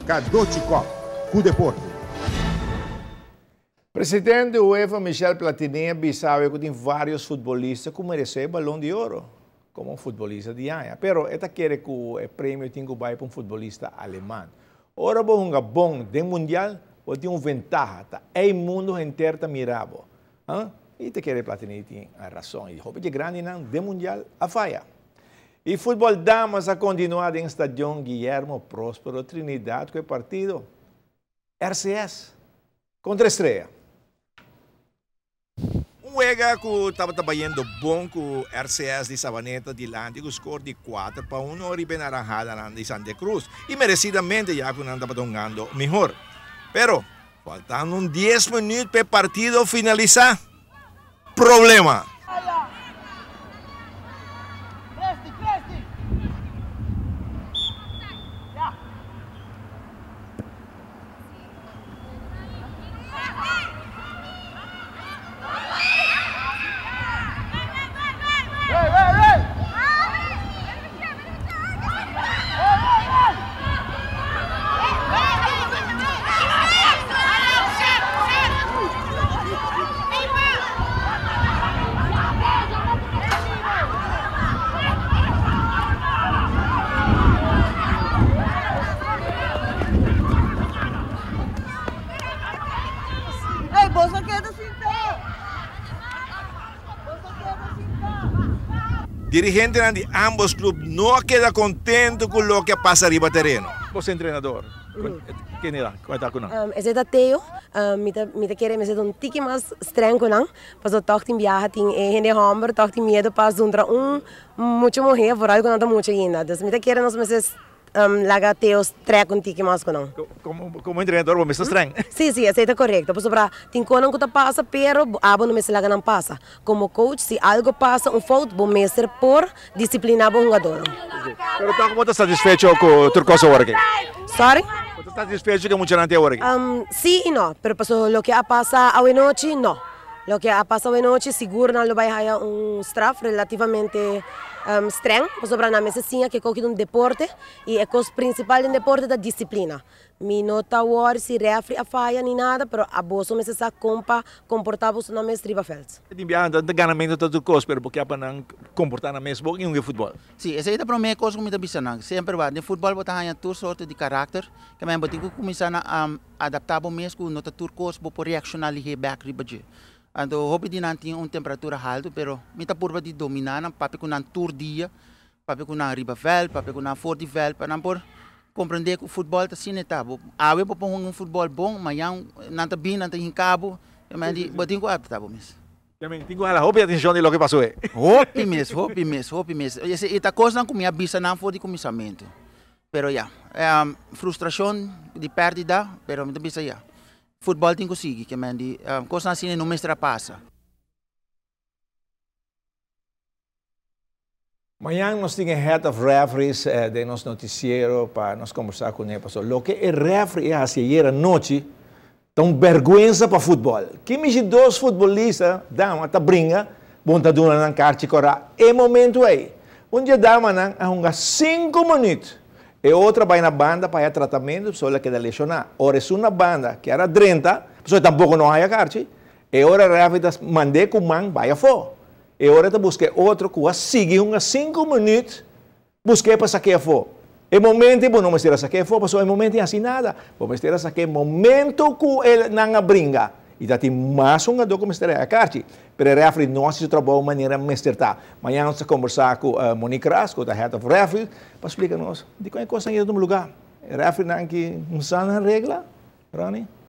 Cadochi Kock, cu deporte. Presidente UEFA Michel Platini a bisa awe cu tin varios futbolista cu merece e Balon di Oro como futbolista di aña, pero e ta kere cu e premio tin cu bay pa un futbolista aleman. Ora bo hunga bon den Mundial, bo tin un ventaha, ta ey mundo henter ta mira bo. Y ta kere Platini tin rason y hopi dje grandinan den Mundial a faya. Y futbol damas a continua den Stadion Guillermo Prospero Trinidad cu e partido RCS contra Estrella. Un wega cu tabata bayendo bon cu RCS di Savaneta dilanti cu score di 4-1 riba e naranjadanan di Santa Cruz y merecidamente ya cu nan tabata hungando mihor. Pero faltando un 10 minuut p'e partido finalisa, problema! Dirigentenan di ambos club no a keda contento cu loke a pasa riba tereno. Bo entrenador, ken era? Con e ta cu nan? Esey ta Teo. Mi ta mi ta kere mester ta un tiki mas streng cu nan, pasobra tog tin biaha tin e hende homber tog tin miedo pa zundra un mucha muher, vooral cu nan ta mucha ainda. Dus mi ta kere nos mester Laga Teo strek un tiki mas ku nan. Komo entrenador bo mester streng. Sí, sí, esei ta korekto. Pasobra tin konan ku ta pasa, pero abo no mester laga nan pasa. Komo coach, si algo pasa, un fout, bo mester por disipliná bo hungadónan. Pero tòg bo ta satisfecho ku tur kos awor aki? Sorry? Bo ta satisfecho ku e muchanan tin awor aki? Sí i no. Pero pasobra loke a pasa awenochi, no. Loke a pasa awenochi, sigur nan lo bai haya un straf relativamente streng, pasobra nan mester siña ke koki ta un deporte i e kos prinsipal den deporte ta disiplina. Mi no ta wòri si rèfri a faya ni nada, pero aboso mester sa kon pa komportá boso nan mes riba vèlt. Tin biaha nan ta ganamentu ta tur kos, pero bo ke pa nan komportá nan mes bon i hunga futbòl. Sí, esei ta promé kos ku mi ta bisa nan. Semper wak, den futbòl bo ta haña tur sorto di karakter, ke men bo tin ku kuminsá na Adaptá bo mes ku no ta tur kos bo por reakshoná lihé bèk riba dje. Anto hopi di nan tin un temperatura haltu pero mi ta purba di dominá nan, papia ku nan tur dia, papia ku nan riba vèlt, papia ku nan for di vèlt pa nan por komprendé ku futbòl ta asina e ta. Bo awe bo por hunga un futbòl bon, mañan nan ta bin nan ta hinká bo, bo tin ku adaptá bo mes. Tin ku hala hopi atenshon di loke pasó e. Hopi mes, hopi mes, hopi mes. E ta kosnan ku mi a bisa nan for di kuminsamentu. Pero ya, frustrashon di pèrdida, pero mi ta bisa ya, futbòl tin ku sigui, ke men di kosnan asina no mester a pasa. Mañan nos tin e head of referees den nos noticiero pa nos combersa cune pasobra loke e referee a haci ayer anochi ta un berguensa pa futbol. Ki mishi dos futbolista dama ta bringa bon ta duna nan karchi kora e momento ey. Un dje damanan a hunga sinku minuut e otro a bay na banda pa haya tratamento pasobra el a keda lesiona. Ora esun na banda kier a drenta pasobra e tampoco no haya karchi e ora referee ta mande cu man bay afo. E ora ta buska e otro ku a sigui hunga sinku minüt, busk'é pa sak'é afó. E momento ei bo no mester a sak'é afó pasobra e momento ei hasi nada. Bo mester a sak'é momento ku e nan a bringa. I ta tin mas hungadó ku mester a karchi. Pero e rèfri no hasi su trabou manera mester ta. Mañana nos ta kombersá ku Monique Ras, ku ta head of referee, pa splika nos dikon e kosnan ei ta tuma lugá. E rèfrinan ki no sa nan regla, Ronnie?